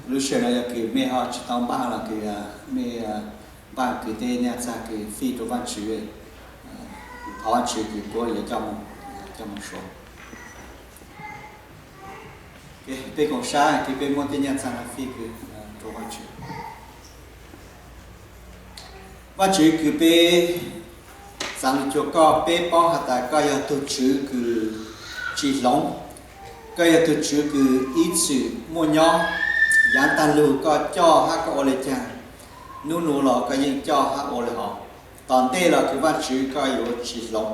Lub sij hawm no yog kws mej ho tsis tau npaj los kws mej npaj kws tej nyaj txag kws fij rau Vajtswv, thov Vajtswv kws puab yuav coj moog suav. Peb koom sab kws peb muab tej nyaj txag no fij kws rau Vajtswv. Vajtswv kws peb txav lug cuag koj, peb paub has tas koj yog tug Tswv kws tsis hloov, koj yog tug Tswv kws ib txwm muaj nyob, yaav taag lug koj coj hab koj ua le caag, nub nua los koj yeej coj hab ua le hov, tom ntej los kws Vajtswv koj yuav tsis hloov.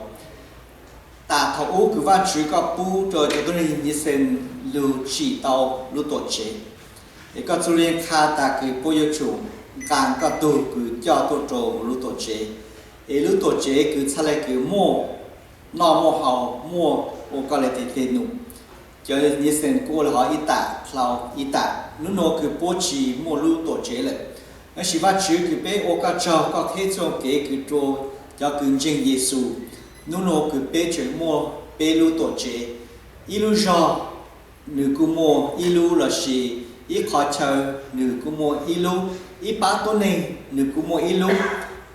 Tam thaum ub kws Vajtswv koj pub rua cov tuab neeg Yixalayees lug tsim tau lub tuam tsev, es koj txuj lug yeej qha tas kws puab yuav tsum nqaa koj tug kws coj tuaj rua huv lub tuam tsev, es lub tuam tsev kws txhaj le kws muaj noj muaj haus, muaj ua koj le tes dlej num. Cov Yixalayees kuj ua le hov ib tam dlhau ib tam, nub nua kws puab tsis muaj lub tuam tsev lawm. Tab sis Vajtswv kws peb ua koj tsaug, koj qheb txuj kev kws rua cov kws ntseeg Yexus, nub nua kws peb tseem muaj peb lub tuam tsev. Ib lub zog nws kuj muaj ib lub, lossis ib qhov chaw nws kuj muaj ib lub, ib pab tuab neeg nws kuj muaj ib lub.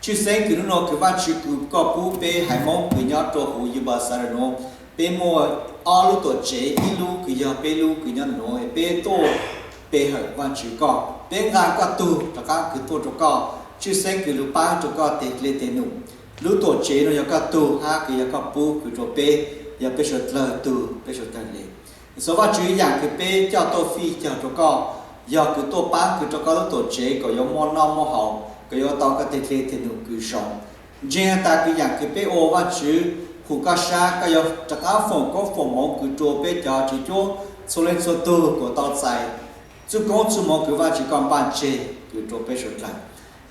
Tshwj xeeb kws nub nua kws Vajtswv kws koj pub peb haiv Moob kws nyob rua huv Yuba Xav Ras nuav, peb muaj ob lub tuam tsev, ib lub kws yog peb lub kws nyob nuav, peb tuaj pe hawm Vajtswv koj, peb nqaa koj tug rov qaab kws tuaj rua koj. Tshwj xeeb kws lug paab rua koj tes dlej tes num. Lub tuam tsev nuav yog koj tug hab kws yog koj pub kws rua peb, yog peb suav dlawg tug, peb suav dlawg le. Xov Vajtswv, yaam kws peb coj tuaj fij cog rua koj, yog kws tuaj paab kws rua koj lub tuam tsev kom yuav muaj noj muaj haus, kom yuav tau koj tes dlej tes num kws zoo. Ntseeg has tas kws yaam kws peb ua Vajtswv, hum koj sab, koj yuav rov qaab foom koob foom moov kws rua peb cov tswv cuab txhua leej txhua tug kom tau txais txuj koob txuj moov kws Vajtswv koj npaj tseg kws rua peb suav dlawg.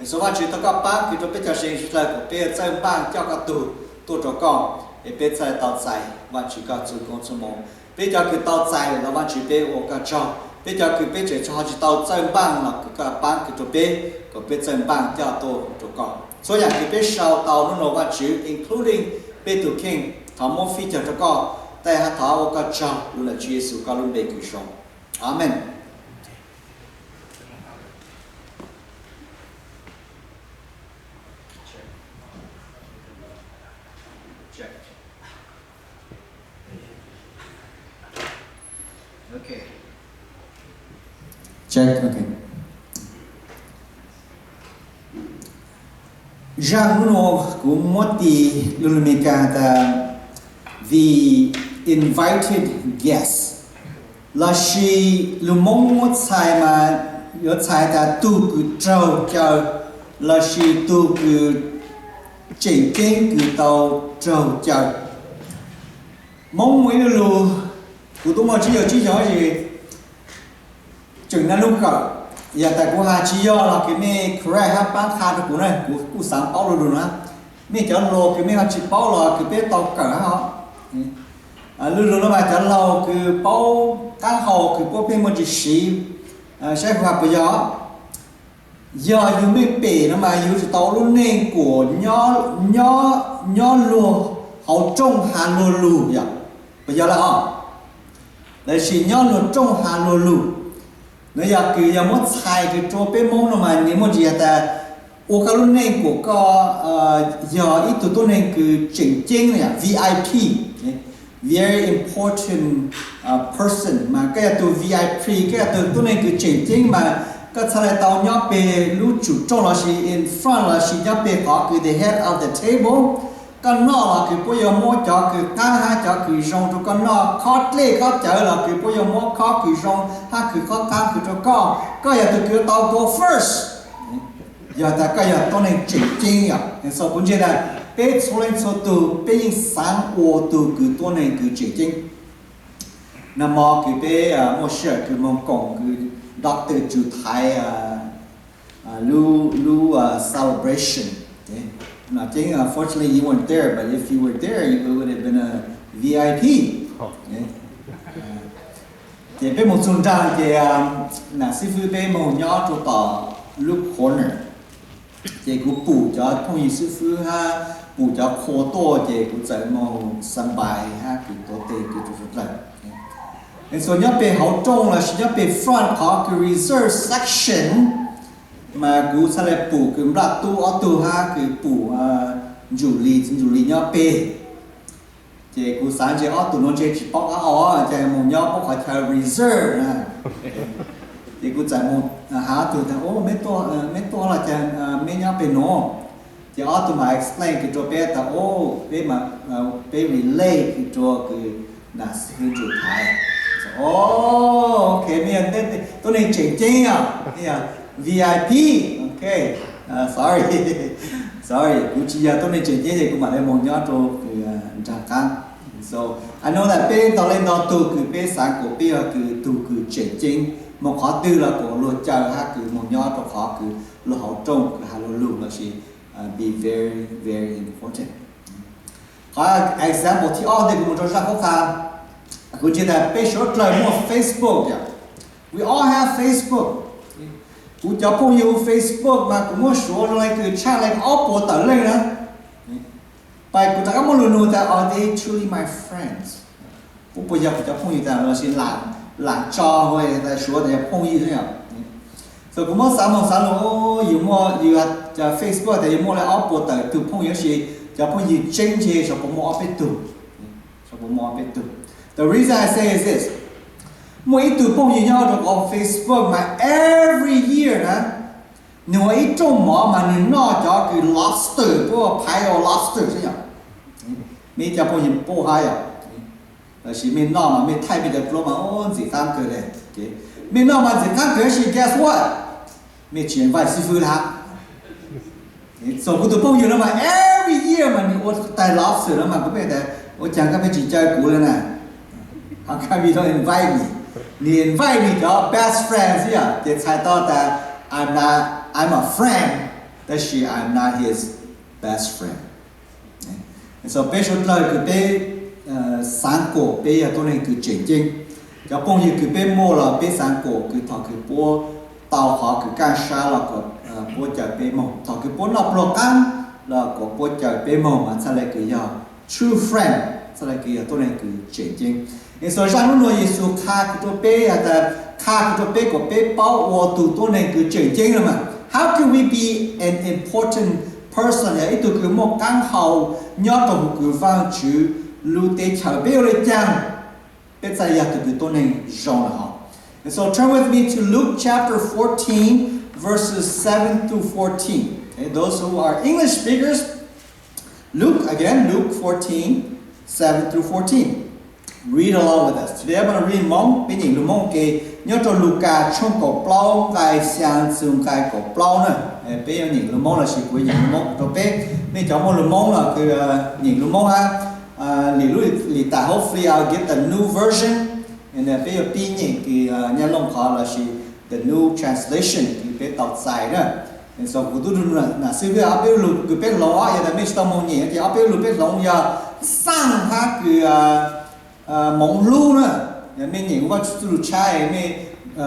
Xov Vajtswv, thov koj paab kws rua peb cov se dlawg kom peb txawj npaaj coj koj tug tuaj rua koj, es peb txhaj tau txais Vajtswv koj txuj koob txuj moov. Peb cov kws tau txais los Vajtswv peb ua koj tsaug, peb cov kws peb tseem ho tsis tau txawj npaaj los kws koj paab kws rua peb kom peb txawj npaaj coj tuaj rua koj. Txhua yaam kws peb sau tau nub nua Vajtswv, including peb tug kheej, thov muab fij cog rua koj, thov ua koj tsaug lug ntawm Tswv Yexus koj lub npe kws zoo. Amees. Zaaj nub nua kuv muab tis lug lus Amelikas tas The Invited Guest, lossis lug Moob muab txhais mas yuav txhais tas tug kws raug caw, lossis tug kws tseem ceeb kws tau raug caw. Moob muaj ib lub lug, kuv tub muaj tsib caug tsib xyoos es tseem naj lub kawm, yog tas kuv has tsis yog los kws mej correct hab paab qha rua kuv na, kuv kuj xaav paub lub lug na. Mej cov laus kws mej ho tsis paub los kws peb tau kawm hab os. Lub lug no mas cov laus kws paub qaab hau kws puab pheej muaj tsis siv, saib kuv has puas yog. Yog yug mej pem no mas yug tsis tau ua lub neej kuas nyob luag hauv rooj hav luag lug yom, puas yog lawm os? Lossis nyob luag rooj hav luag lug. Nov yog kws yog muab txhais kws rua peb Moob no mas nwg muaj tsis yog tas ua koj lub neej kuas koj yog ib tug tuab neeg kws tseem ceeb, V I P, very important person, mas koj yog tug V I P, koj yog tug tuab neeg kws tseem ceeb mas koj txhad le tau nyob peg lub tsum rooj lossis in front lossis nyob peg qhov kws the head of the table. Koj noj los kws puab yuav muab cov kws qaab hab cov kws zoo rua koj noj, khob dlej khob cawv los kws puab yuav muab khob kws zoo hab kws khob qaab kws rua koj. Koj yog tug kws yuav tau go first, yog tas koj yog tuab neeg tseem ceeb yom. Xov kuv ntseeg tas peb txhua leej txhua tug peb yeej xaav ua tug kws tuab neeg kws tseem ceeb. Nag mo kws peb muaj sij hawm kws moog koom kws Doctor Tsu Thaiv lub, lub celebration. Ceeb, unfortunately you weren't there, but if you were there you would have been a V I P. Ces peb moog txug nraag ces nam xib fwb peb moog nyob rua tom lub corner. Ces kuv pum cov phooj ywg xib fwb hab pum cov qhua tuaj ces kuv txawm moog xanpais hab kws tuav tes kws rua suav dlawg. So nyob pem hauv rooj lossis nyob pem front qhov kws reserve section, mas kuv txhaj le pum kws Nplaj Tub ob tug hab kws pum Ntsum Lis, Ntsum Lis nyob pem. Ces kuv xav ntshe ob tug nuav ntshe tsis paub qab hau, ces moog nyob pem qhov chaw reserve na. Ces kuv txawm moog has ob tug tas, meb tuaj los cas meb nyob pem nuav? Ces ob tug mas explain kws rua peb tas, o, peb, peb relate kws rua kws nam xib hwb Ntsum Thaiv. O, ok, mej yog tuab neeg tseem ceeb os, mej yog V I P. Ok, sorry, sorry, kuv tsis yog tuab neeg tseem ceeb ces kuv mam le moog nyob rua kws nraag qaab. So I know that peb ntau leej ntau tug kws peb xaav kuas peb yog kws tug kws tseem ceeb, moog qhov twg los kuas luag caw hab kws moog nyob rua qhov kws luag hauv rooj kws has luag lug lossis be very, very important. Qhov example thib ob ntawd kuv moog rua sab qhuab qha, kuv ntseeg tas peb suav dlawg muaj Facebook yom. We all have Facebook. Kuv cov phooj ywg hu Facebook mas kuv muab suav zoo le kws tshaj le ob puas tawm leej na. Pais kuv rov qab muab lug nug tas, are they truly my friends? Puas yog kuv cov phooj ywg tas lossis lam tso hu tas suav tas yog phooj ywg xwb yom? So kuv muab xav moog xav lug, yus muaj, yus Facebook tas yus muaj le ob puas tawm tug phooj ywg, tab sis cov phooj ywg tseeb ntshe tsuas puas muaj ob peb tug. Tsuas puas muaj ob peb tug. The reason I say is this. Muaj ib tug phooj ywg nyob rua qhov Facebook mas every year na, nwg ua ib rooj mov mas nwg noj cov kws lobster, puab phaiv ua lobster xwb yom. Mej cov phooj ywg puab hab yom. Tab sis mej noj mas mej thaij mej cov dluab mas ntxim qaab kawg le. Mej noj mas ntxim qaab kawg tab sis guess what? Mej tsis invite xib fwb hab. So kuv tug phooj ywg no mas every year mas nwg ua tais lobster no mas kuv pheej tas, ua caag koj pheej tsis caw kuv le na? How come you don't invite me? Nwg invite nwg cov best friend xwb yom, ces txhais tau tas I'm not, I'm a friend, tab sis I'm not his best friend. So peb suav dlawg kws peb xaav kuas peb yog tuab neeg kws tseem ceeb, cov phooj ywg kws peb muaj los peb xaav kuas kws thaum kws puab tau qhov kws kaaj sab los kuas puab caw peb moog, thaum kws puab noj pluag qaab los kuas puab caw peb moog mas txhaj le kws yog true friend, txhaj le kws yog tuab neeg kws tseem ceeb. So zaj nub nua Yexus qha kws rua peb has tas, qha kws rua peb kuas peb paub ua tug tuab neeg kws tseem ceeb no mas, how can we be an important person, yog ib tug kws muaj qaab hau nyob rua huv kws Vaajtswv lub teb chaws, peb ua le caag peb txhaj yog tug kws tuab neeg zoo lawm hov? And so turn with me to Luke chapter fourteen, verses seven through fourteen. Okay, those who are English speakers, Luke again, Luke fourteen, seven through fourteen. Read along with us. Today I'm going to read Moob, peb nyeem lug Moob ua ke, nyob rau Lukas tshooj kaum plaub nqai xyaa txug nqai kaum plaub na. Peb yuav nyeem lug Moob lossis kuv nyeem lug Moob rau peb. Mej cov muaj lug Moob los kws nyeem lug Moob hab. Lim lub lim tas, hopefully I'll get the new version. Peb yuav pib nyeem kws Nyab Looj qhov lossis the new translation kws peb tau txais na. So kuv tub nam xib hwb ob peb lug kws peb hloov, yog tas mej tsis tau moog nyeem ces ob peb lug peb hloov yog xaaj hab kws moov hlub na. Mej nyeem Vaajtswv txuj lug tshab, mej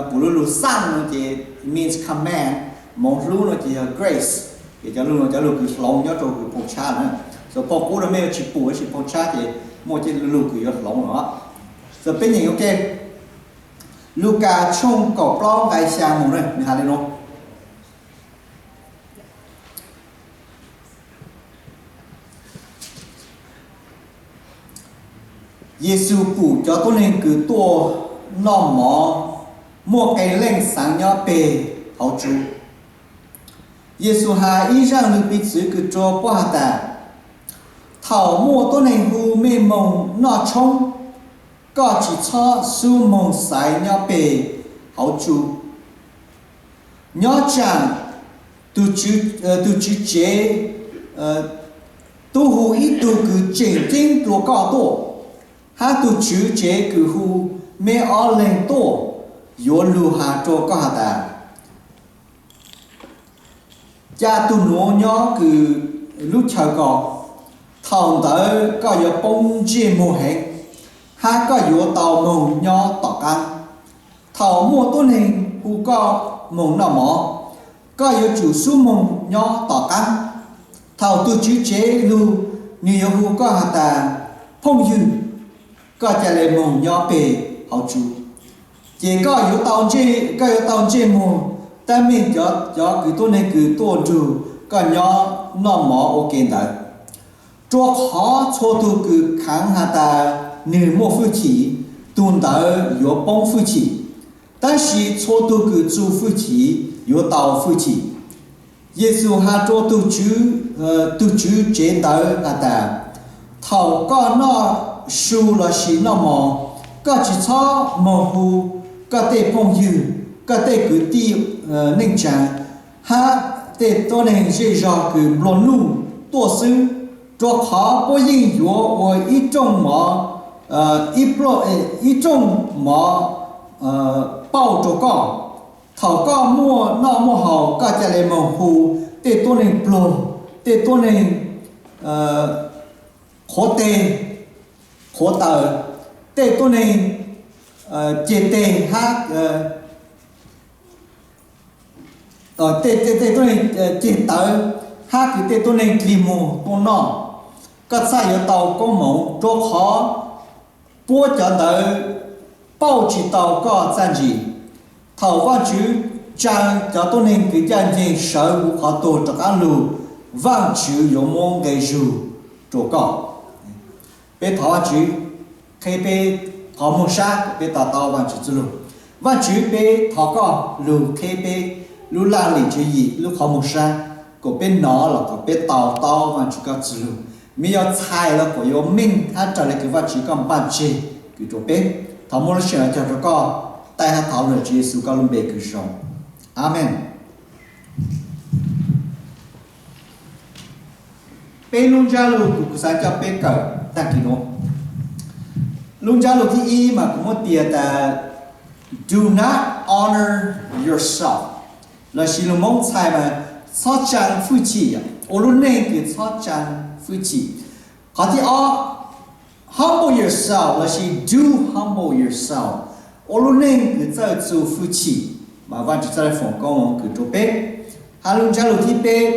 pum lub lug xaaj no ces means command, moov hlub no ces yog grace. Ces cov lug no cov lug kws hloov nyob rau kws phoo tshab na. So phoo qub no mej tsis pum, tab sis phoo tshab ces muaj cov lug kws yuav hloov no. So peb nyeem ua ke. Lukas tshooj kaum plaub nqai xyaa moog na, nwg has le nuav. Yexus pum cov tuab neeg kws tuaj noj mov, muaj qee leej xaav nyob peg hauv tsu. Yexus has ib zaaj lug piv txwv kws rua puab has tas, thaum muaj tuab neeg hu mej moog noj tshoob, koj tsis txhob xub moog xaiv nyob peg hauv tsu. Nyob tsaam tug tswv tsev tub hu ib tug kws tseem ceeb dlua koj tuaj, hab tug tswv tsev kws hu meb ob leeg tuaj yuav lug has rua koj has tas, ca tug nuav nyob kws lub chaw ko, thaum ntawd koj yuav poob ntsej muag heev, hab koj yuav tau moog nyob tom qaab. Thaum muaj tuab neeg hu koj moog noj mov, koj yuav tsum xub moog nyob tom qaab. Thaum tug tswv tsev lug, nwg yuav hu koj has tas, phooj ywg, koj ca le moog nyob peg hauv tsuv, ces koj yuav tau ntsej, koj yuav tau ntsej muag tab meeg cov, cov kws tuab neeg kws tuaj nrug koj nyob noj mov ua ke ntawd. Rua qhov txhua tug kws khaav has tas nwg muaj fwj chim, tug ntawd yuav poob fwj chim, tab sis txhua tug kws txu fwj chim yuav tau fwj chim. Yexus has rua tug tswv, tug tswv tsev ntawd has tas, thaum koj noj su lossis noj mov, koj tsi txhob moog hu koj tej phooj ywg, koj tej kwv tij neej tsaa, hab tej tuab neeg zej zog kws nplua nuj tuaj xwb, rua qhov puab yeej yuav ua ib rooj mov, ib rooj mov pauj rua koj. Thaum koj muaj noj muaj haus, koj ca le moog hu tej tuab neeg pluag, tej tuab neeg qhuav teg qhuav taw, tej tuab neeg ceg teg hab tej tuab neeg ceg tawv, hab kws tej tuab neeg dlig muag tuaj noj. Koj txhaj yuav tau koob moov, rua qhov puab cov ntawd pauj tsi tau koj txaj ntsis. Thaum Vaajtswv tsaa cov tuab neeg kws ncaj nceeg sawv huv qhov tuag rov qaab lug, Vaajtswv yuav muab nqe zug rua koj. Peb thov Vaajtswv qheb peb qhov muag sab kom peb to taub Vaajtswv txuj lug. Vaajtswv, peb thov koj lug qheb peb lub laj lim tswv yim lub qhov muag sab kom peb nov los kom peb to taub Vaajtswv koj txuj lug. Mej yuav txhais los kom yuav meej hab raws le kws Vaajtswv koj npaj tseg kws rua peb. Thov muab lub sij hawm cog rua koj, taij hab thov lug Tswv Yexus koj lub npe kws zoo. Amees. Peb lub ntsab lug kuv xaav coj peb kawm taag kis nuav. Lub ntsab lug thib ib mas kuv muab tis tas do not honor yourself, lossis lug Moob txhais mas txhob tsaa fwj chim, ua lub neej kws txhob tsaa fwj chim. Qhov thib ob, humble yourself lossis do humble yourself, ua lub neej kws txawj txu fwj chim, mas Vaajtswv txhaj le foom koob moov kws rua peb. Hab lub ntsab lug thib peb,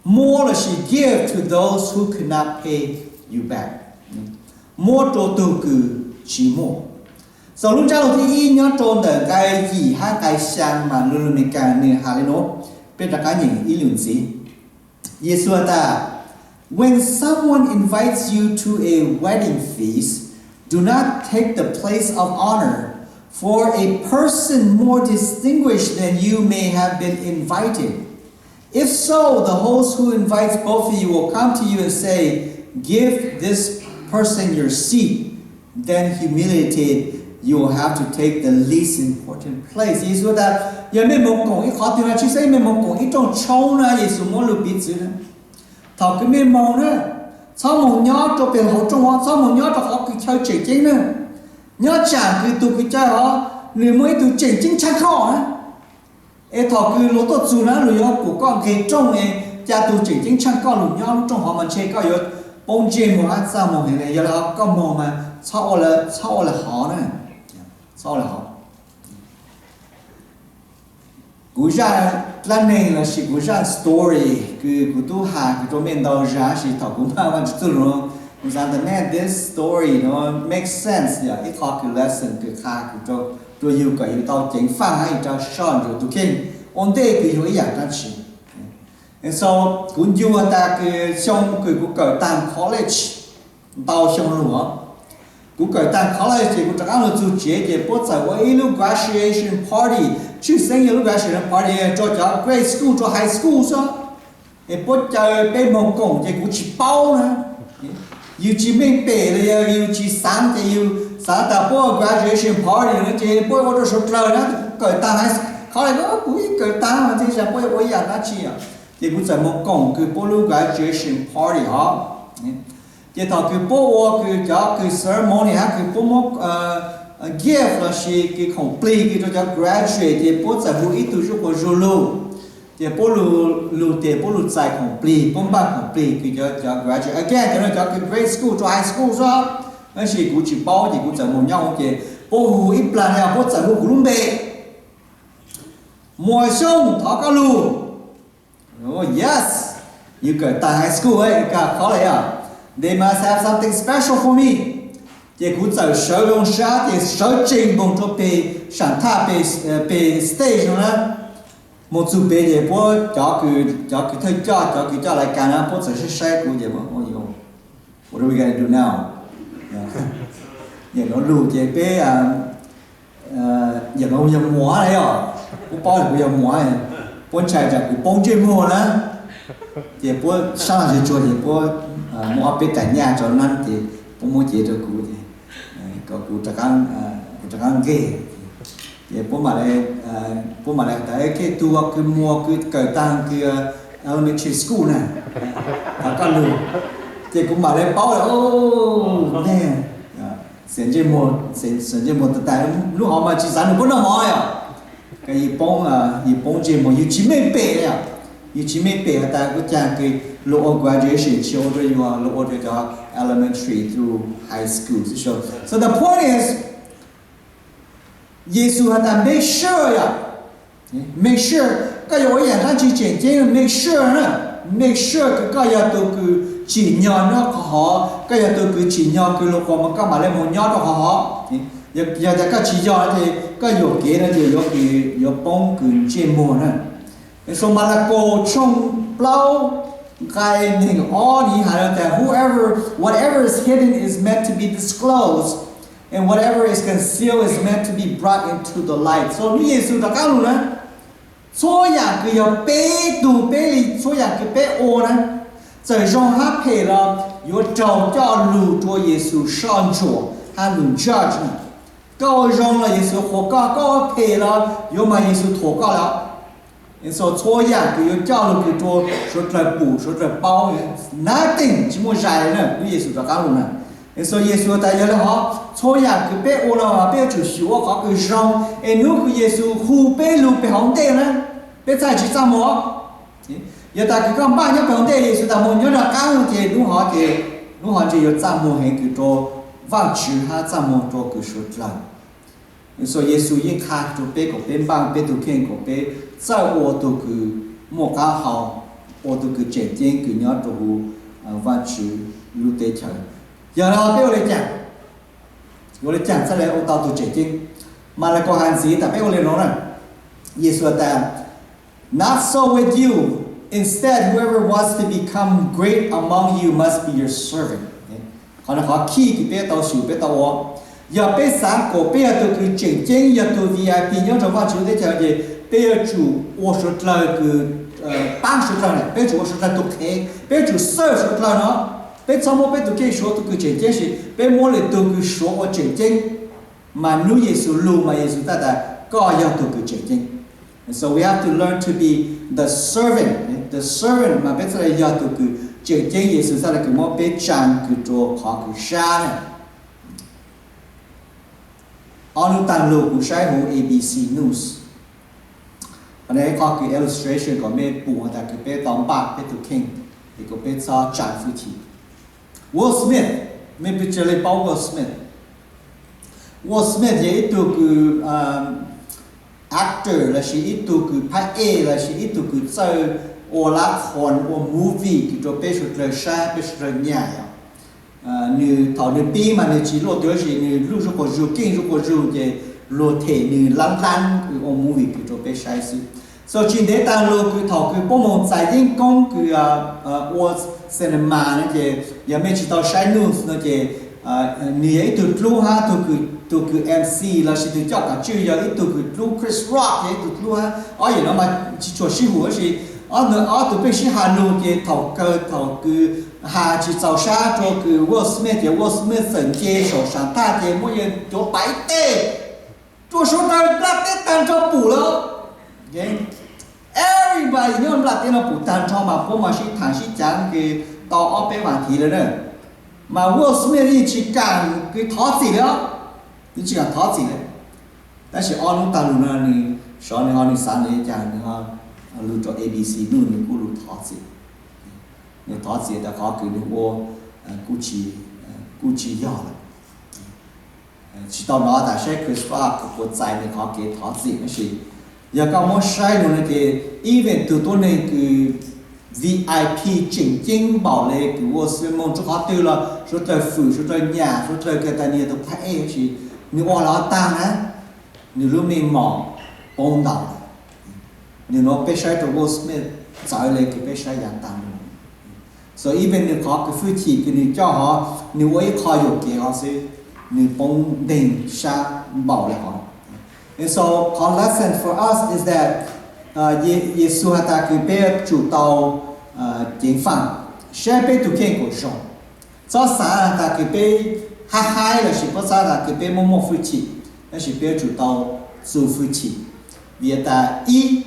muab lossis give to those who could not pay you back, muab rua tug kws tsi muaj. Txug lub ntsab lug thib ib nyob rua ntawm nqai yim hab nqai xyaa mas lug lug Mes Kas nwg has le nuav, peb rov qaab nyeem ib lug ntxiv. Yexus has tas, when someone invites you to a wedding feast, do not take the place of honor, for a person more distinguished than you may have been invited. If so, the host who invites both of you will come to you and say, give this person your seat. Then humiliated, you will have to take the least important place. Yexus tas, yog mej moog koom ib qhov twg na, tshwj xeeb mej moog koom ib rooj tshoob na, Yexus muab lug piv txwv na, thaum kws mej moog na, txhob moog nyob rua peg hauv rooj, txhob moog nyob rua qhov kws chaw tseem ceeb na. Nyob tsaam kws tug kws caw hov, nwg muaj ib tug tseem ceeb tshaj koj na. Es thaum kws luag tuaj txug na, luag yuav pum koj nqeg rooj es ca tug tseem ceeb tshaj koj lug nyob lub rooj hov mas ntshe koj yuav poob ntsej muag hab txaj muag heev le. Yog le hov koj moog mas txhob ua le, txhob ua le hov na, txhob ua le hov. Kuv zaj dlaab neeg lossis kuv zaj story kws kuv tub has kws rua mej ntau zag, tab sis thaum kuv maj Vaajtswv txuj lug, kuv xaav tas, man, this story no make sense, yog ib qho kws lesson kws qha kws rua yug kom yug tau ceev faaj hab yug rua soj ntsuam tug kheej ua ntej kws yug ib yaam dlaab tsi. So kuv ncu has tas kws xyoo kws kuv kawm taag college, ntau xyoo lug os, kuv kawm taag college ces kuv rov qaab lug txug tsev ces puab txawm ua ib lub graduation party, tshwj xeeb yog lub graduation party rua cov grade school rua high school xwb. Es puab caw peb moog koom ces kuv tsis paub na, yug tsis meej pem le, yug tsis xaav ces yug xaav tas puab ua graduation party na ces puab ua rua suav dlawg na, kuv kawm taag high school, kuv ib kawm taag mas txhaj puab ua ib yaam dlaab tsi os. Ces kuv txawm moog koom kws puab lub graduation party hov. Ces thaum kws puab ua kws cov kws ceremony hab kws puab muab gift lossis kws khoom plig kws rua cov graduate ces puab txawm hu ib tug zuj quas zug lug. Ces puab lug, lug tes puab lug txais khoom plig, puab npaj khoom plig kws cov, cov graduate, again cov, cov kws grade school rua high school xwb. Tab sis kuv tsis paub ces kuv txawm moog nyob hov ces puab hu ib plag le, puab txawm hu kuv lub npe, Muas Xyooj, thov koj lug. Yes, yug kawm taag high school, college, they must have something special for me. Ces kuv txawm sawv zoo sab ces sawv tsees npoog rau pem sam thaj, pem stage no na. Moog txug pem ces puab cov kws, cov kws thawj coj, cov kws coj lais kas na puab txawm saib saib kuv ces, what are we gonna do now? Nyem nuav lug ces peb, nyem nuav yog muag na yog, puab paub kuv yog muag, puab ntshai tsam kuv poob ntsej muag na. Ces puab sab laj tsuag tsuag ces puab muab ob peb tais nyaj rau na ces puab muab cev rau kuv ces kom kuv, kuv rov qaab nqeg. Ces puab mam li has tas, kej tug kws muag kws kawm taag kws elementary school na, thov koj lug. Ces kuv mam li paub lawm, xiav ntsej muag tas tas, lub hov mas tsi xaav nug puab noj mov yog, kws yug poob ntsej muag, yug tsi meej pem, yug tsi meej pem has tas kuv caag kws lug ua graduation tsi ua rua yug, lug ua rua cov elementary through high school xwb. So the point is, Yexus has tas make sure yom, make sure koj yuav ua yaam dlaab tsi tseem ceeb, make sure na, make sure kws koj yog tug kws tsim nyog nyob qhov hov, koj yog tug kws tsim nyog kws lug quas mas koj mam le moog nyob rua qhov hov. Yog tas koj tsi yog ces koj yuam kev no ces yuav, yuav poob kws ntsej muag na. So Malakaus tshooj plaub nqai neeg ob nws hais tas whoever, whatever is hidden is meant to be disclosed, and whatever is concealed is meant to be brought into the light. So nub Yexus rov qaab lug na, txhua yaam kws yog peb tug, peb le txhua yaam kws peb ua na, txawm zoo hab phem los yuav raug coj lug rua Yexus soj ntsuam hab lug judge na. Koj ua zoo los Yexus qhuas koj, koj ua phem los yuav mas Yexus thuam koj lawm. So txhua yaam kws yuav coj lug kws rua suav dlawg pum suav dlawg paub, nothing, tsi muaj zais le na, nub Yexus rov qaab lug na. So Yexus tas yog le hov txhua yaam kws peb ua los peb yuav tsum xyuas ua qhov kws zoo, es nub kws Yexus hu peb lug pem hauv ntej na, peb txhaj tsi txaj muag. Yog tas kws koj npaj nyob pem hauv ntej Yexus tas moog nyob rov qaab lug ces nub hov ces, nub hov ces yuav txaj muag heev kws rua Vaajtswv hab txaj muag rua kws suav dlawg. So Yexus yeej qha rua peb kom peb npaj peb tug kheej kom peb txawj ua tug kws muaj qaab hau, ua tug kws tseem ceeb kws nyob rua huv Vaajtswv lub teb chaws. Yog le hov peb ua le caag, ua le caag txhaj le ua tau tug tseem ceeb? Malakaus has ntxiv tas peb ua le nuav na. Yexus tas, not so with you. Instead, whoever wants to become great among you must be your servant. Qhov no qhov key kws peb tau xyuas peb tau ua. Yog peb xaav kom peb yog tug kws tseem ceeb, yog tug V I P nyob rua Vaajtswv teb chaws ces peb yuav tsum ua suav dlawg kws, paab suav dlawg na, peb yuav tsum ua suav dlawg tug qhev, peb yuav tsum serve suav dlawg no. Peb txhob muab peb tug kheej suav tug kws tseem ceeb, sis peb muab le tug kws suav ua tseem ceeb. Mas nub Yexus lug mas Yexus txhaj tas koj yog tug kws tseem ceeb. So we have to learn to be the servant, the servant mas peb txhaj le yog tug kws tseem ceeb, Yexus txhaj le kws muab peb tsaa kws rua qhov kws sab na. Ob nub taag lug kuv saib huv A B C News, qhov no qhov kws illustration kom mej pum tas kws peb tau npaj peb tug kheej es kom peb txhob tsaa fwj chim. Will Smith, mej puas le paub Will Smith? Will Smith yog ib tug kws actor lossis ib tug kws phab ej lossis ib tug kws txawj ua lab khoos ua movie kws rua peb suav dlawg saib peb suav dlawg nyaam yom. Nws thaum nws pib mas nws tsis luaj twg tab sis nws luj zuj quas zug keej zuj quas zug ces luag them nws laab laab kws ua movie kws rua peb saib xwb. So tsis ntev taag lug kws thaum kws puab moog txais yeeb koob kws ua cinema no ces yog mej tsis tau saib news no ces nws yog ib tug dlub hab tug kws MC lossis tug coj kaam tswj yog ib tug kws dlub, Chris Rock yog ib tug dlub hab. Ob yam no mas tsis tshua sib hum tab sis ob tug pheej sib has lug ces thaum kawg thaum kws has tsis txaus sab rua kws Will Smith ces Will Smith txawm nce saum sam thaj ces muab yawg cuav pais ib teg rua suav dlawg nplaj teb taag nrho pum lawm. Everybody nyob nplaj teb no pum taag nrho mas puab mas sib thaam sib caav kws tau ob peb vas thiv lawm na. Mas Will Smith yeej tsis kaam kws thov txim le, yeej tsis kaam thov txim le. Tab sis ob nub taag lug no nws sov nws ho nws xaav nws caag nws ho lug rua A B C News nws kuj lug thov txim. Nws thov txim tas qhov kws nws ua kuj tsis, kuj tsis yog lawm. Tsis tau nov tas saib Chris Rock puas txais nws qhov kev thov txim tab sis yog koj muab saib lug no ces even tug tuab neeg kws V I P tseem ceeb npaum li kws ua xwb, moog rua qhov twg los suav dlawg fwm, suav dlawg nyam, suav dlawg kag tas nwg yog tus qha ej, tab sis nwg ua los taag na, nwg lub mej mom poob ntau lawm. Nwg nuav peb saib rua Will Smith txawv le kws peb saib yaav taag le. So even nwg qhov kws fwj chim kws nwg coj hov, nwg ua ib qho yuam kev hov xwb, nwg poob nteeg sab npaum le hov. And so qhov lesson for us is that Ye- Yexus has tas kws peb yuav tsum tau ceev faam saib peb tug kheej kuas zoo. Txhob xaav has tas kws peb hab haib lossis puab xaav tas kws peb muaj muaj fwj chim, tab sis peb yuav tsum tau txuj fwj chim. Vim tas ib,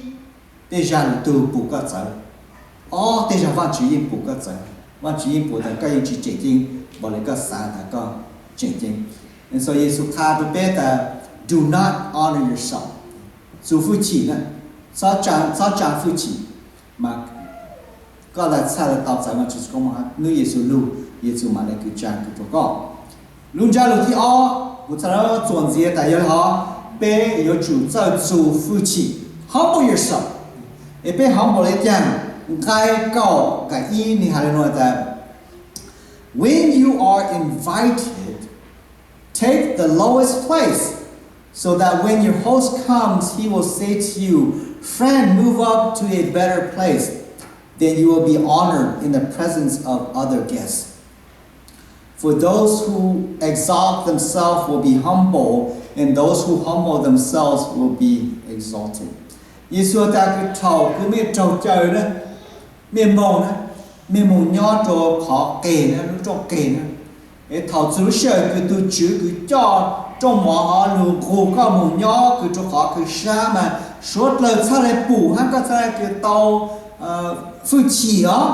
tej zag lwm tug pum koj txawv. Ob, tej zag Vaajtswv yeej pum koj txawv. Vaajtswv yeej pum tas koj yeej tsi tseem ceeb npaum le koj xaav tas koj tseem ceeb. And so Yexus qha rua peb tas, do not honor yourself. Txuj fwj chim na, txhob tsaa fwj chim, mas koj le txhaj le tau txais Vaajtswv txoj koob moov hab nub Yexus lug, Yexus mam le kws tsaa kws rua koj. Lub ntsab lug thib ob kuv txhaj le txuas ntxiv tas yog le hov, peb yuav tsum txawj txuj fwj chim, humble yourself. Es peb humble le caag? Nqai kaum nqai ib nwg has le nuav tas, when you are invited, take the lowest place, so that when your host comes, he will say to you, friend, move up to a better place. Then you will be honored in the presence of other guests. For those who exalt themselves will be humbled, and those who humble themselves will be exalted. Yexus has tas kws thaum kws mej raug caw na, mej moog na, mej moog nyob rua qhov qeg na, lub rooj qeg na. Es thaum txug lub sij hawm kws tug tswv kws coj rooj mov hov lug nqug koj moog nyob kws rua qhov kws sab mas suav dlawg txhaj le pum hab koj txhaj le kws tau fwj chim os.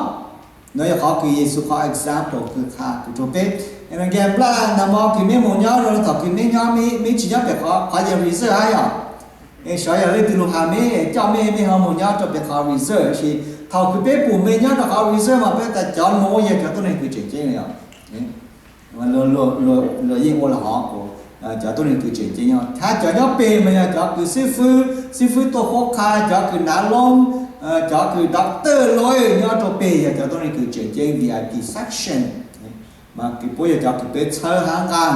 Nuav yog qhov kws Yexus qhov example kws qha kws rua peb. Nplaj nag mo kws meb moog nyob rua thaum kws meb nyob, meb tsi nyob pem qhov, qhov yog reserve hab yog. Es xyov yog leej twg lug has meb, coj mej, mej ho moog nyob rua pem qhov reserve, tab sis thaum kws peb pum mej nyob rua qhov reserve mas peb tas cov nuav yog cov tuab neeg kws tseem ceeb le os. Luag yeej ua le hov, cov tuab neeg kws tseem ceeb nyob, hab cov nyob peg mas yog cov kws xib fwb, xib fwb tuaj qhuab qha, cov kws nav loob, cov kws doctor lawyer nyob rua peg yog cov tuab neeg kws tseem ceeb, V I P section. Mas kws puab yog cov kws peb txhawb hab nqaa.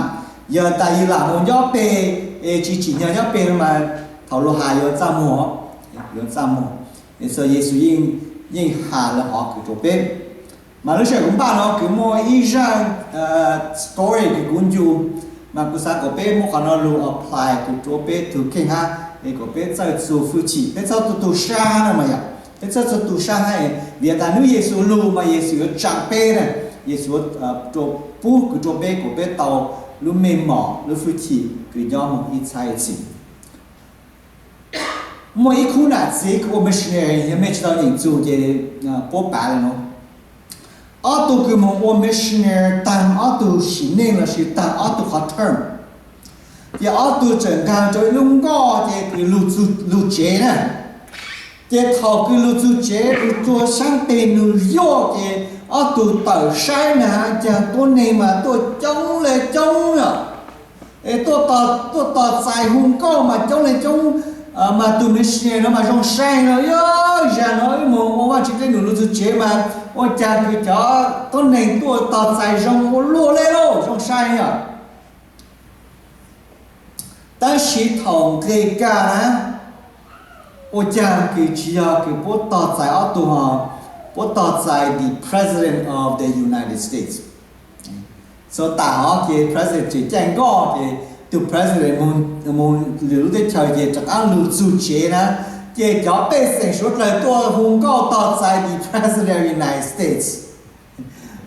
Yog tas yug lam moog nyob peg es tsi tsim nyog nyob peg mas thaum luag has yuav txaj muag, yuav txaj muag. Es Yexus yeej has le hov kws rua peb. Mas lub sij hawm kuv npaj no kws muaj ib zaaj story kws kuv ncu, mas kuv xaav kuas peb muab qhov no lug apply kws rua peb tug kheej hab, es kuas peb txawj txuj fwj chim, peb txhob tu tu sab hab no mas yog, peb txhob txawj tu sab hab, vim tas nub Yexus lug mas Yexus yuav tsaa peb na, Yexus yuav pub kws rua peb kuas peb tau lub mej mom lub fwj chim kws nyob moog ib txhab ib txhis. Muaj ib khub nam txiv kws ua missionary, yog mej tsi tau nyeem txug ces puab pav le nuav. Ob tug kws moog ua missionary taag, ob tug sim neej lossis taag ob tug qhov term. Ces ob tug txawm nkaag rua ib lub nkoj ces kws lug tsev na. Ces thaum kws lug txug tsev, lug txug saab teg nug yuaj ces ob tug tawm saib na, caag tuab neeg mas tuaj coob le coob yom. Es tuaj tos txais hu nkauj mas coob le coob, mas tus missionary no mas zoo saib lawm, yog zag no wb moog ua Vaajtswv dlej num lug txug tsev mas ua caag kws cov tuab neeg tuaj tos txais zoo ua luaj le lauj, zoo saib yom. Tab sis thaum nqes kag na, ua caag kws tsi yog kws puab tog txais ob tug ho, puab tog txais the President of the United States. Txug tam hov ces President tseem caij nkoj ces tug President moog lwm lub teb chaws ces rov qaab lug txug tsev na, ces cov pej xeem suav dlawg tuaj hu nkauj tog txais the President of the United States.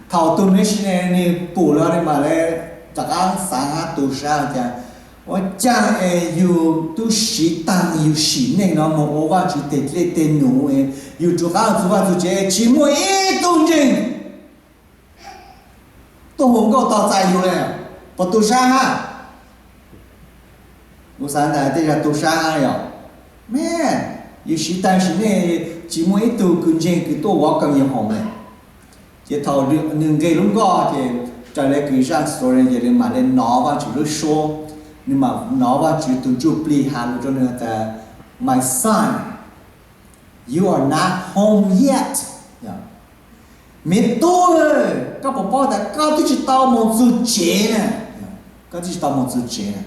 Thaum tus missionary nwg pum lug nwg mam le rov qaab xaav hab tu sab tas, ua caag es yug tub siv taag yug sim neej no moog ua Vaajtswv teg dlej teg num, yug rov qaab txug Vaajtswv tsev tsi muaj ib tug ntseeg tuaj hu nkauj tog txais yug le, puas tu sab hab? Kuv xaav tas tej zag tu sab hab yog, mej, yug siv taag sim neej tsi muaj ib tug kws ntseeg kws tuaj welcome yug hoom le. Ces thaum nwg nqes lub nkoj ces raws le kws zaaj story ces nwg mam le nov Vaajtswv lub suab, nwg mam nov Vaajtswv tug ntsuj plig has lug rua nwg tas, my son, you are not home yet. Me tub, koj puas paub tas koj twb tsis tau mus txug tsev na? Koj twb tsis tau mus txug tsev na.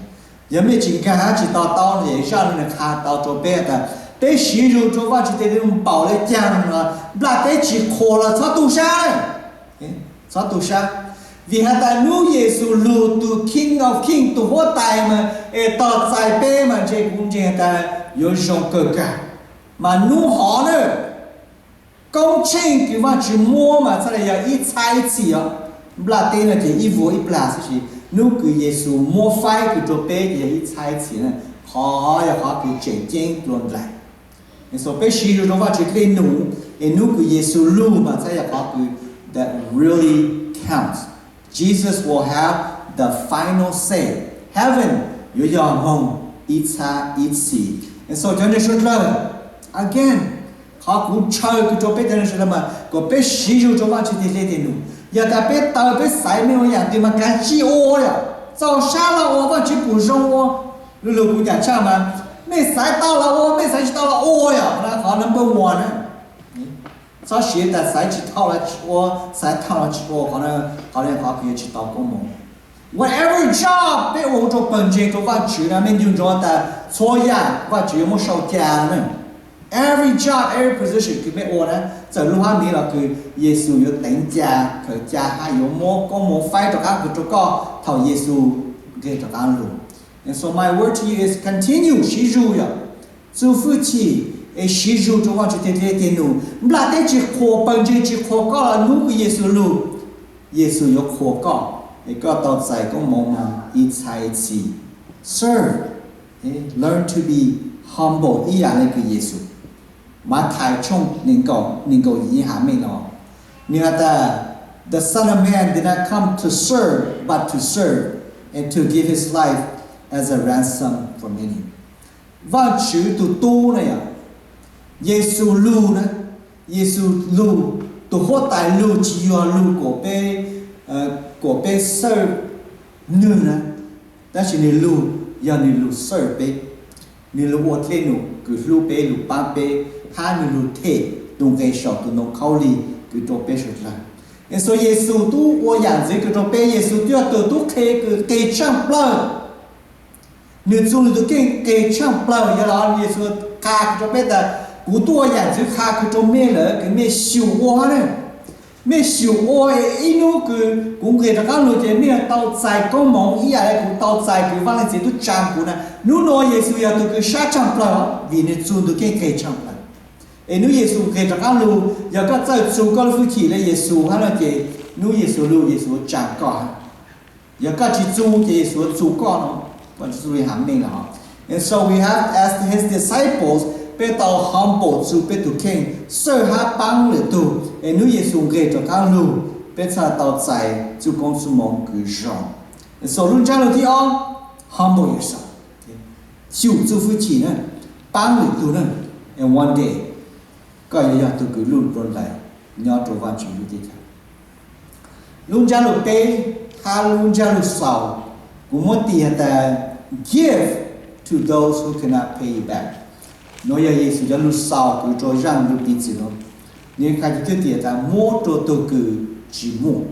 Yog mej tsis nkag hab tsis to taub no es zaj no nws qha tau rua peb tas peb siv zug rua Vaajtswv tes taw npaum le caag los nplaj teb tsis qhuas los txhob tu sab, txhob tu sab. Vim has tas nub Yexus lug tug King of King, tug huab tais mas es tog txais peb mas ntshe kuv ntseeg has tas yuav zoo kawg kag. Mas nub hov na, koob tsheej kws Vaajtswv muab mas txhaj le yog ib txhab ib txhis os. Nplaj teb no ces ib vuag ib plag xwb, tab sis nub kws Yexus muab faib kws rua peb ces yog ib txhab ib txhis na. Qhov yog qhov kws tseem ceeb dlua nplaig. Peb siv zug rua Vaajtswv dlej num, es nub kws Yexus lug mas txhaj yog qhov kws that really counts. Jesus will have the final say. Heaven yuav yog moog ib txhab ib txhis. So cov neeg suav dlawg, again, qhov kuv ntshaw kws rua peb cov neeg suav dlawg mas kom peb siv zug rua Vaajtswv tes dlej tes num. Yog tas peb taw peb xaiv mej ua yaam twg mas kav tsij ua yom, txaus sab los ua, Vaajtswv pum zoo ua. Lu lug kuv caam tshaj mas, mej xaiv tau los ua, mej xaiv tsis tau los ua yom, qhov number one na. Txhob siv tas xaiv tsis tau los tsis ua, xaiv tau los tsis ua, qhov no, qhov no qhov kws yuav tsis tau koob moov. Whatever job peb ua rua pawg ntseeg rua Vaajtswv na, mej ncu ntsoov tas txhua yaam Vaajtswv yuav muab sau ca na. Every job, every position kws mej ua na, txawm lub hab miv los kws Yexus yuav teev ca, khaws ca hab yuav muab koob moov faib rov qaab kws rua koj thaum Yexus nqeg rov qaab lug. And so my word to you is continue, siv zug yom, txuj fwj chim es siv zug rua Vaajtswv tes dlej tes num. Nplaj teb tsis qhuas, pawg ntseeg tsis qhuas koj los nub kws Yexus lug, Yexus yuav qhuas koj, es koj tau txais koob moov moog ib txhab ib txhis. Serve, learn to be humble ib yaam le kws Yexus. Mathais tshooj neeg nkaum, neeg nkaum yim has mej no, nwg has tas, the Son of Man did not come to serve, but to serve, and to give his life as a ransom for many. Vaajtswv tug tub na yom, Yexus lug na, Yexus lug, tug huab tais lug tsis yog lug kuas peb, kuas peb xawj nwg na, tab sis nwg lug, yog nwg lug xawj peb, nwg lug ua dlej num kws hlub peb, lug paab peb, hab nwg lug them tug nqe saum tug ntoo khaub lig kws rua peb suav dlawg. And so Yexus tub ua yaam ntxiv kws rua peb, Yexus tub yog tug tub qhe kws qe tshaaj plawg. Nwg txuj nwg tug kheej qe tshaaj plawg, yog los Yexus qha kws rua peb tas, kuv tub ua yaam ntxiv qha kws rua mej lawm kws mej xyum ua hab ne. Mej xyum ua es ib nub kws kuv nqeg rov qaab lug ces mej yuav tau txais koob moov ib yaam le kuv tau txais kws Vaaj Leej Txiv tub tsaa kuv na. Nub nua Yexus yog tug kws sab tshaaj plawg, vim nwg txuj nwg tug kheej qe tshaaj plawg. Es nub Yexus nqeg rov qaab lug, yog koj txawj txug koj lub fwj chim le Yexus hab no ces nub Yexus lug Yexus yuav tsaa koj hab. Yog koj tsis txuj ces Yexus yuav txuj koj no, koj tsis txuj has mej lawm. And so we have, as his disciples, peb tau humble txug peb tug kheej, xawj hab paab lwm tug, es nub Yexus nqeg rov qaab lug, peb txhaj tau txais txuj koob txuj moov kws zoo. And so lub ntsab lug thib ob, humble yourself, xyum txuj fwj chim na, paab lwm tug na, and one day koj yuav yog tug kws luj dua ntais nyob rua Vaajtswv lub teb chaws. Lub ntsab lug peb, hab lub ntsab lug xaus, kuv muab tis has tas, give to those who cannot pay you back. Nuav yog Yexus cov lug xaus kws rua zaaj lug piv txwv nuav. Nwg has cov thwj tim tas muab rua tug kws tsis muaj,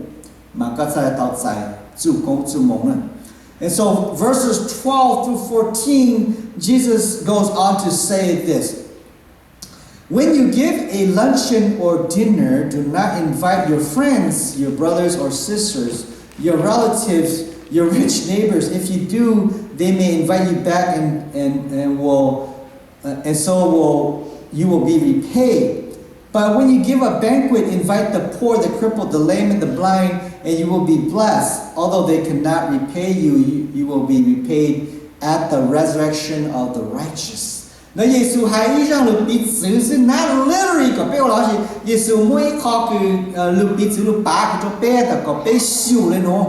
mas koj txhaj tau txais txuj koob txuj moov na. And so verses twelve through fourteen, Jesus goes on to say this. When you give a luncheon or dinner, do not invite your friends, your brothers or sisters, your relatives, your rich neighbors. If you do, they may invite you back and, and, and will, uh, and so will, you will be repaid. But when you give a banquet, invite the poor, the crippled, the lame, and the blind, and you will be blessed. Although they cannot repay you, you, you will be repaid at the resurrection of the righteous. Nuav Yexus has ib zaaj lug piv txwv xwb, not literally kom peb ua los, tab sis Yexus muab ib qho kws, lug piv txwv lug pav kws rua peb tas kom peb xyum le nuav.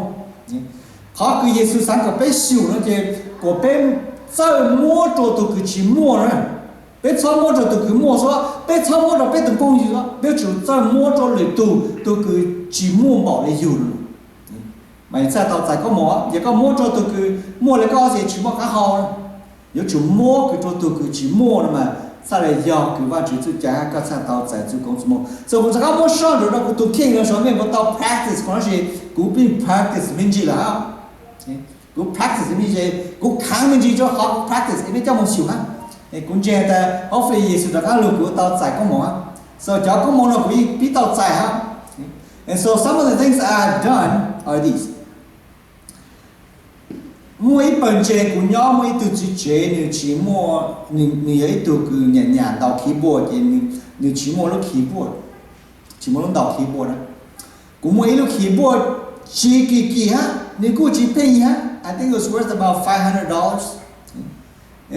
Qhov kws Yexus xaav kom peb xyum nuav ces kom peb txawj muab rua tug kws tsis muaj na. Peb txhob muab rua tug kws muaj xwb, peb txhob muab rua peb tug phooj ywg, peb yuav tsum txawj muab rua lwm tug, tug kws tsis muaj npaum le yug. Mas yus txhaj tau txais koob moov. Yog koj muab rua tug kws muaj le koj ces tsis muaj qaab hau. Yuav tsum muab kws rua tug kws tsis muaj no mas txhaj le yog kws Vaajtswv txuj cai hab koj txhaj tau txais txuj koob txuj moov. So kuv rov qab muab sab ntawm no kuv tus kheej no so mej puas tau practice qhov no, kuv pheej practice me ntsis lawm. Kuv practice me ntsis, kuv khaav me ntsis rua qhov kuv practice es mej coj moog xyum hab. Kuv ntseeg tas hopefully Yexus rov qab lug kuv tau txais koob moov hab. So cov koob moov no kuv yeej pib tau txais hab. And so some of the things I have done are these. Muaj ib pawg ntseeg kuv nyob muaj ib tug tswv tsev, nws tsis muaj, nws yog ib tug kws nyam nyam ntaus keyboard ces nws tsis muaj lub keyboard, tsis muaj lub ntaus keyboard na. Kuv muaj ib lub keyboard tsis kim kim hab, nws kuj tsis pheej hab, I think it was worth about five hundred dollars.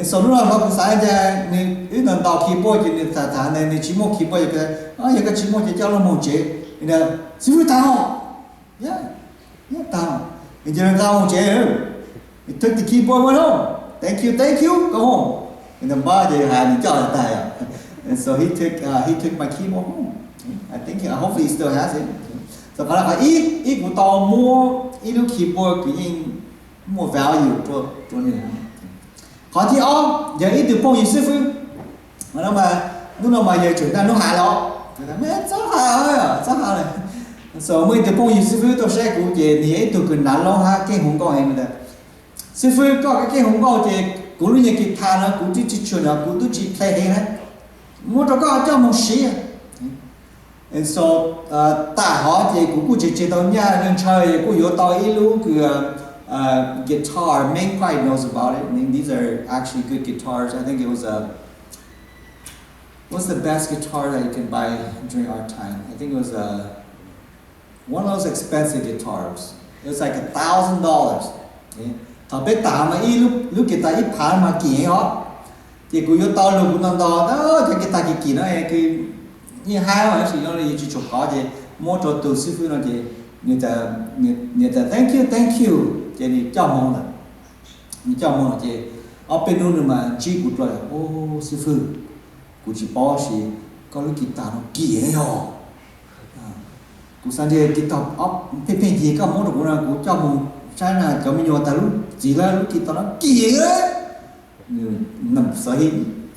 So hnub no kuv xav cas nws wb ntaus ntaus keyboard ces nws tham tham ntawd nws tsis muaj keyboard, yog koj tsis muaj ces coj lub moog tsev. Xib fwb, tag os, tag os. Ces nws nqa moog tsev, took the keyboard, went home. Thank you, thank you, go home. Nws npab ces has nws coj tag yom. And so he took, uh, he took my keyboard home. I think, uh, hopefully he still has it. So qhov no qhov ib, ib kuv tau muab ib lub keyboard kws yeej muaj value rua nws. Qhov thib ob yog ib tug phooj ywg xib fwb. Hnub no mas yog tseem naj nub has los, txob has, txob has lawm. So muaj ib tug phooj ywg xib fwb tuaj saib kuv ces nws yog ib tug kws hnav loob hab keej hu nkauj heev tas, xib fwb, koj keej hu nkauj ces kuv lub nyuag guitar no kuv twb tsis tshuam no, kuv twb tsis play heev na, muab rau koj coj moog siv. And so tam hov ces kuv kuj tseem tseg tau nyaj, ntshaw kuj yuav tau ib lub kws guitar. Meng probably knows about it. I mean, these are actually good guitars. I think it was a, what's the best guitar that you can buy during our time? I think it was a, one of those expensive guitars. It was like a thousand dollars. Thaum peb tham mas ib lub guitar ib phav mas kim heev os. Ces kuv yuav tau lug kuv ntaus ntaus cov guitar kim kim no, kws yeej hab tab sis yog li yus tsis tshua kov ces muab rau tus xib fwb no ces nws tas thank you, thank you, ces nws coj moog lawm. Nws coj moog ces ob peb hnub nws mas ntsib kuv dlua, Au, xib fwb, kuv tsis paub tab sis koj lub guitar no kim heev yog. Kuv xav ntshe guitar pheej pheej yig koj muab rau kuv no kuv coj moog saib na, cov me nyuam tas lub txiv lawm, lub guitar no kim heev.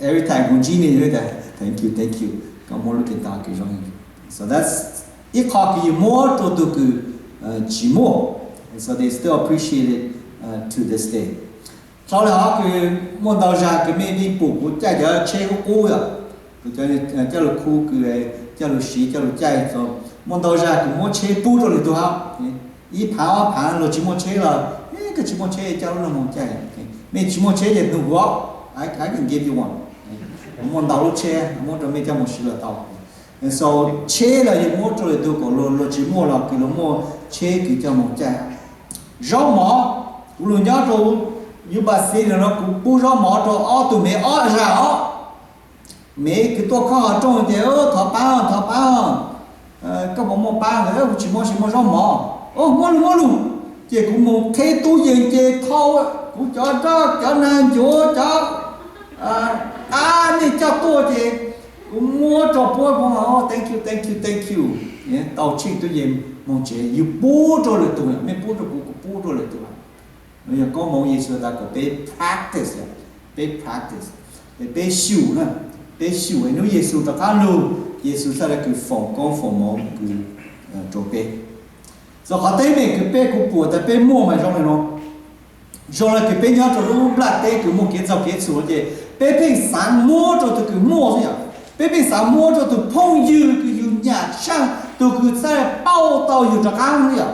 Every time kuv ntsib nws tas thank you, thank you, koj muab lub guitar kws zoo. So that's ib qho kws yus muab rau tug kws tsis muaj. And so they still appreciate it to this day. Dhau lawm hov kws muaj ntau zag kws mej yeej pum kuv caij cov tsheb qub qub yom, kuv coj lug khu kws coj lug siv coj lug caij. Muaj ntau zag kws muab tsheb pub rau lwm tug hab. Ib phav ob phav luag tsis muaj tsheb los, koj tsis muaj tsheb coj lub no moog caij. Mej tsis muaj tsheb ces nug kuv, I can give you one. Muaj ntau lub tsheb muab rau mej coj moog siv los tau. So tsheb los yog muab rau lwm tug kom luag tsis muaj los kws luag muaj tsheb kws coj moog caij. Zaub mov, kuv lug nyob rau Yuba City no kuv pub zaub mov rau ob tug mev ob zag os. Mev kws tuaj khob hov rooj ces thov pab, thov pab, koj puas muaj pab? Kuv tsis muaj, tsis muaj zaub mov. Muab lug, muab lug. Ces kuv moog qheb tub yees ces thau kuv cov roj, cov nag ncuav, cov qab mej coj tuaj ces kuv muab rau puab, thank you, thank you, thank you. Tau tsheej tub yees moog tsev, yus pub rau lwm tug, mej pub rau kuv, kuv pub rau lwm tug. Yog koob moov Yexus tas kom peb practice, peb practice, peb xyum na, peb xyum es hnub Yexus rov qab lug, Yexus txhaj le kws foom koob foom moov kws rau peb. Txog qhov teeb meem kws peb kuv pum tas peb muaj mas zoo le nuav, zoo le kws peb nyob rau lub nplaj teb kws muaj kev txaug kev txhum no ces peb pheej xaav muab rau tug kws muaj xwb yom. Peb pheej xaav muab rau tug phooj ywg kws yus nyam tshaaj, tug kws txhaj paub tau yus rov qaab xwb yom.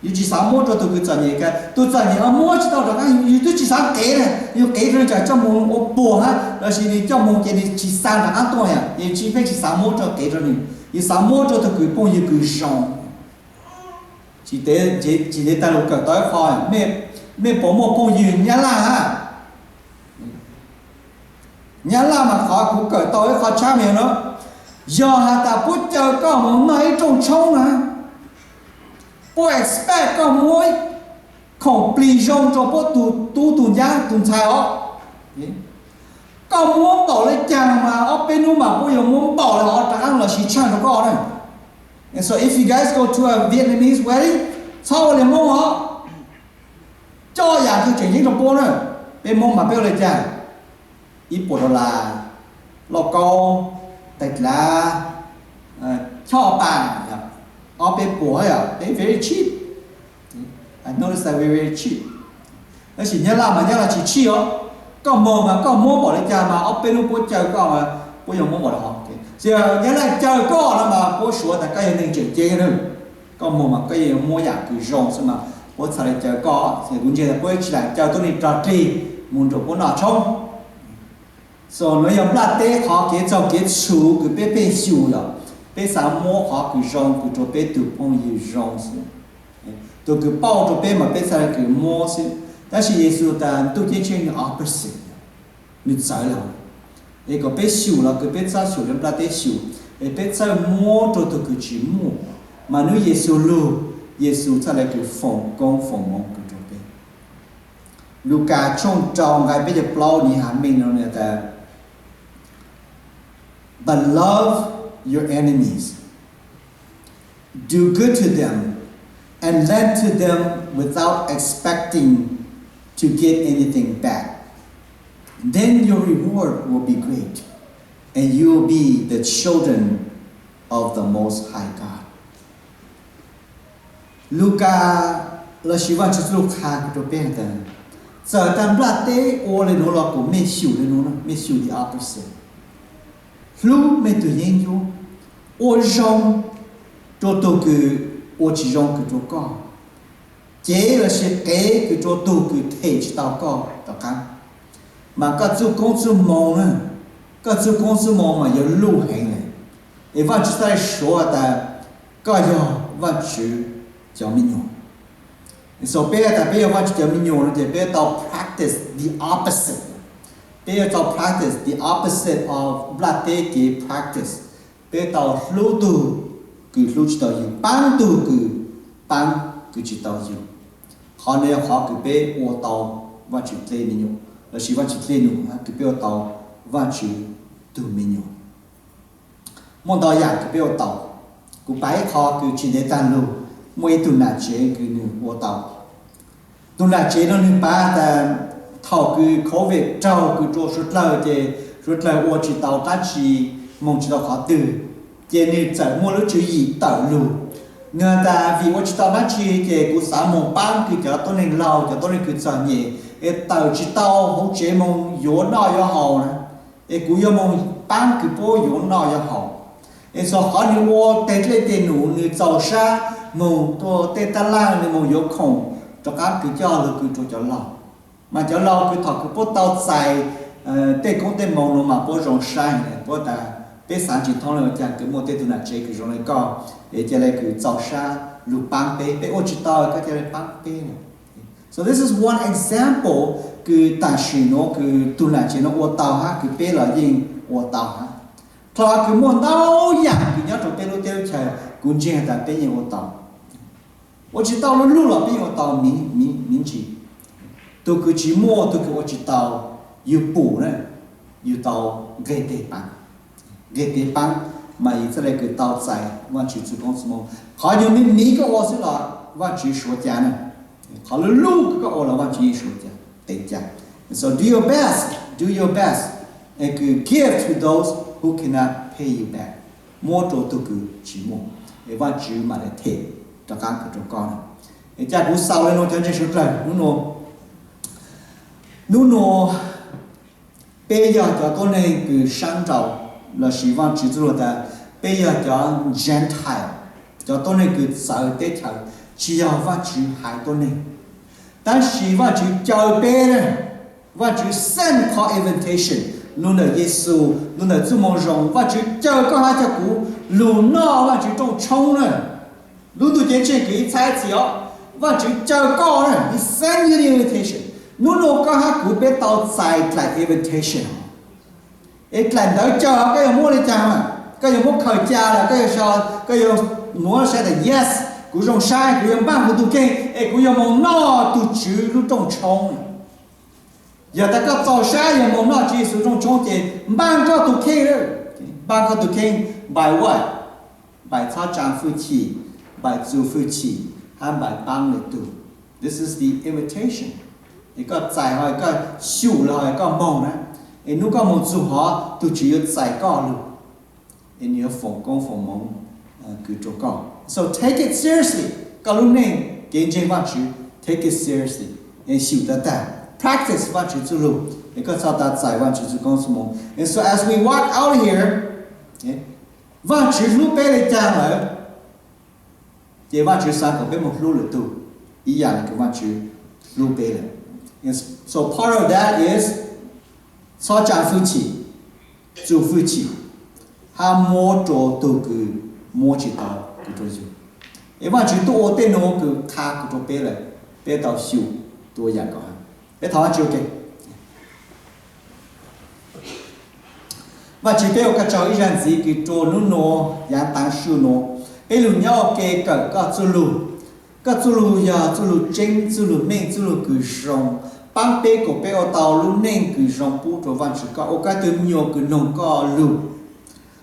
Yus tsis xaav muab rau tug kws txom nyem, tus txom nyem ho muab tsis tau rov qaab, yus twb tsis xaav qev na, yus qev rau nwg tsam coj moog ua puag hab lossis nwg coj moog ces nwg tsis xaa rov qaab tuaj yom, yus tsis, pheej tsis xaav muab rau qev rau nwg, yus xaav muab rau tug kws phooj ywg kws zoo. Tsis ntev tag lug kawm tau ib qho, mej puas muaj phooj ywg Nyab Laj hab? Nyab Laj mas qhov kuv kawm tau ib qho tshaab me no, yog has tas puab caw koj moog noj ib rooj tshoob na, puab expect koj muab khoom plig zoo rau puab tug tub tug nyab tug ntxhais os. Koj muab npaum le caag mas ob peb nub mas puab yuav muab npaum le hov rov qaab los sis tshaaj rau koj na. And so if you guys go to a Vietnamese wedding, txhob ua le Moob os. Coj yam twg tseem ceeb rau puab na. Peb Moob mas peb ua le caag? Ib puas dollar, lauj kaub, tais dlav, choj pas, ob peb puas, yog peb very cheap. I notice that we very cheap. Tab sis Nyab Laj mas Nyab Laj tsis cheap os. Koj moog mas koj muab npaum li cas mas ob peb lub puab caw koj, puab yuav muab npaum li hov. Nyab Laj caw koj no mas puab suav tas koj yog neeg tseem ceeb na. Koj moog mas koj yeej yuav muab yaam kws zoo xwb mas puab txhad le caw koj. Kuv ntseeg tas puab tsis lam caw tuab neeg rog dlig moog nrug puab noj tshoob. So nuav yog nplaj teb qhov kev txaug kev txhum kws peb pheej xyum yog peb xav muab qhov kws zoo kws rua peb tug phooj ywg zoo xwb. Tug kws pauj rua peb mas peb txhad le kws muab xwb. Tab sis Yexus tas ntuj ceeb tsheej nwg opposite, nwg txawv lawm. Es kom peb xyum los kws peb txhob xyum le nplaj teb xyum, es peb txawj muab rua tug kws tsis muaj, mas nub Yexus lug, Yexus txhad le kws foom koob foom moov kws rua peb. Lukas tshooj rau nqai peb caug plaub nwg has meej no tas, But love your enemies, do good to them, and lend to them without expecting to get anything back. Then your reward will be great, and you will be the children of the Most High God. Lukas lossis Vaajtswv txuj lug qha rua peb tas, txawm tas nplaj teb ua le nuav los kuas mej xyum le nuav, mej xyum the opposite. Hlub mej tug yeeb ncuab, ua zoo rua tug kws ua tsis zoo kws rua koj, cev lossis qev kws rua tug kws them tsis tau koj rov qaab, mas koj txuj koob txuj moo na, koj txuj koob txuj moo mas yuav luj heev le. Es Vaajtswv txhad le suav tas koj yog Vaajtswv cov me nyuam. So peb tas peb yog Vaajtswv cov me nyuam no ces peb yuav tau practice the opposite. Peb yuav tau practice the opposite of nplaj teb kev practice. Peb tau hlub tug kws hlub tsis tau yug, paab tug kws paab kws tsis tau yug. Qhov no yog qhov kws peb ua tau Vaajtswv dlej me nyuam, lossis Vaajtswv dlej num kws peb ua tau Vaajtswv tug me nyuam. Muaj ntau yaam kws peb ua tau. Kuv pav ib qho kws tsis ntev taag lug, muaj ib tug nam tsev kws nwg ua tau. Tug nam tsev no nwg pav tas thaum kws covid raug kws rua suav dlawg ces suav dlawg ua tsis tau dlaab tsi, moog tsis tau qhov twg, ces nwg txawm muaj lub tswv yim tawm lug. Nwg has tas vim ua tsis tau dlaab tsi ces kuv xav moog paab kws cov tuab neeg laug, cov tuab neeg kws txom nyem, es tawm tsis tau huv tsev moog yuav noj yuav haus na, es kuv yuav moog paab kws puab yuav noj yuav haus. Es txog qhov nwg ua teg dlej teg num, nwg txaus sab moog tuaj tej taj laj, nwg moog yuav khoom rov qaab kws coj lug kws rua cov laug. Mas cov laug kws thaum kws puab tau txais tej koob tej moo no mas puab zoo saib, puab tas peb xaav tsis thoob le ua caag kws muaj tej tug nam tsev kws zoo le koj, es ca le kws txaus sab lug paab peb, peb ua tsis tau koj ca le paab peb. So this is one example kws tam sim nuav kws tug nam tsev no ua tau hab kws peb los yeej ua tau hab. Thaum kws muaj ntau yaam kws nyob rua peb lub teb lub chaw, kuv ntseeg tas peb yeej ua tau. Ua tsis tau lub lug los peb yeej ua tau me ntsis. Tug kws tsis muaj, tug kws ua tsis tau, yug pum na, yug tau nqeg teg paab, nqeg teg paab, mas yug txhad le kws tau txais Vaajtswv txuj koob txuj moo. Qhov yug me miv koj ua xwb los Vaajtswv suav ca na, qhov lub lug kws koj ua los Vaajtswv yeej suav ca, tev ca. So do your best, do your best, and give to those who cannot pay you back. Muab rua tug kws tsis muaj, es Vaajtswv mam le them rov qaab kws rua koj na. Es ca kuv xaus le nuav cov ntseeg suav dlawg, nub nua, nub nua peb yog cov tuab neeg kws saab nraud, lossis Vaajtswv txuj lug tas peb yog cov Gentile, cov tuab neeg kws txawv teb chaws, tsis yog Vaajtswv haiv tuab neeg. Tab sis Vaajtswv caw peb na, Vaajtswv send qhov invitation lug ntawm Yexus, lug ntawm txuj moo zoo. Vaajtswv caw koj hab caw kuv lug noj Vaajtswv rooj tshoob na. Lub ntuj ceeb tsheej kws ib txhab txhia os, Vaajtswv caw koj na, He send you the invitation. Nub nua koj hab kuv peb tau txais dlaim invitation. Es dlaim ntawd caw koj yuav muab le caag mas? Koj yuav muab khaws ca los koj yuav, koj yuav muab saib tas yes, kuv zoo saib, kuv yuav npaaj kuv tug kheej es kuv yuav moog noj tug Tswv lub rooj tshoob. Yog tas koj txaus sab yuav moog noj Tswv Yexus rooj tshoob ces npaaj koj tug kheej, npaaj koj tug kheej by what? By txhob tsaa fwj chim, by txu fwj chim, hab by paab lwm tug. This is the invitation. Es koj txais ho koj xyum los ho koj moog na. Es hnub koj mus txug hov, tug Tswv yuav txais koj lug, es nwg yuav foom koob foom moov kws rua koj. So take it seriously. Koj lub neej kev ntseeg Vaajtswv, take it seriously, es xyum tau taag, practice Vaajtswv txuj lug, es koj txhaj tau txais Vaajtswv txuj koob txuj moov. And so as we walk out here, Vaajtswv hlub peb le caag lawm, ces Vaajtswv xaav kom peb moog hlub lwm tug ib yaam le kws Vaajtswv hlub peb lawm. So part of that is txhob tsaa fwj chim, txuj fwj chim, hab muab rua tug kws muab tsi tau kws rua yug. Es Vaajtswv tub ua tej nuav kws qha kws rua peb lawm, peb tau xyum tua yaam kom hab. Peb thov Vaajtswv ua ke. Vaajtswv, peb ua koj tsaug ib zag ntxiv kws rua nub nuav yaav taav su nuav, peb lug nyob ua ke kawm koj txuj lug. Koj txuj lug yog txuj lug tseeb, txuj lug meej, txuj lug kws zoo, paab peb kom peb ua tau lub neej kws zoo pub rua Vaajtswv koj, ua koj tug me nyuam kws noog koj lug.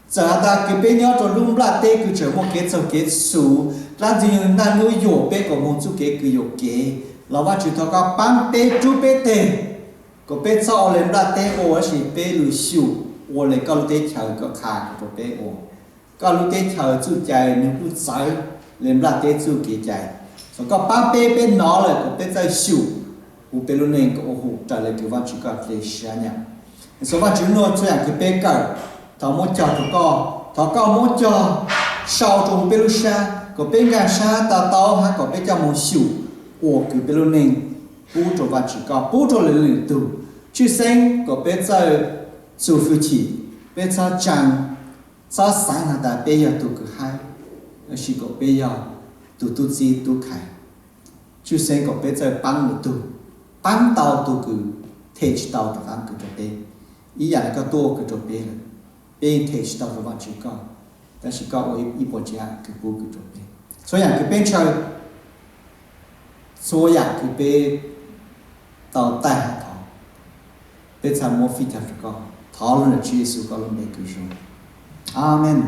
Txawm has tas kws peb nyob rua lub nplaj teb kws tseem muaj kev txaug kev txhum, dlaab ntxwg nyoog naj nub yuam peb kom moog txuj kev kws yuam kev, los Vaajtswv thov koj paab peb rub peb teg, kom peb txhob ua le nplaj teb ua, tab sis peb lug xyum ua le koj lub teb chaws koj qha kws rua peb ua. Koj lub teb chaws txuj cai nwg kuj txawv le nplaj teb txuj kev cai. Txawm koj paab peb, peb nov lawm kom peb txawj xyum ua peb lub neej kom ua hum raws le kws Vaajtswv koj dle sab nyam. Txhua Vaajtswv, nub nuav txhua yaam kws peb kawm, thov muab cog rua koj, thov koj muab cog sau rua huv peb lub sab kom peb nkaag sab to taub hab kom peb coj moog xyum ua kws peb lub neej pub rua Vaajtswv koj, pub rua lwm lwm tug. Tshwj xeeb kom peb txawj txuj fwj chim, peb txhob tsaa, txhob xaav has tas peb yog tug kws haib, tab sis kom peb yog tug tub txib tub khai. Tshwj xeeb kom peb txawj paab lwm tug, paab tau tug kws them tsi tau rov qaab kws rua peb, ib yaam le koj tuaj ua kws rua peb lawm. Peb yeej them tsi tau rua Vaajtswv koj, tab sis koj ua ib puas tsav kws pub kws rua peb. Txhua yaam kws peb ntshaw, txhua yaam kws peb tau taig has thov, peb txhad muab fij tag rua koj. Thov lug ntawm Tswv Yexus koj lub npe kws zoo, amees.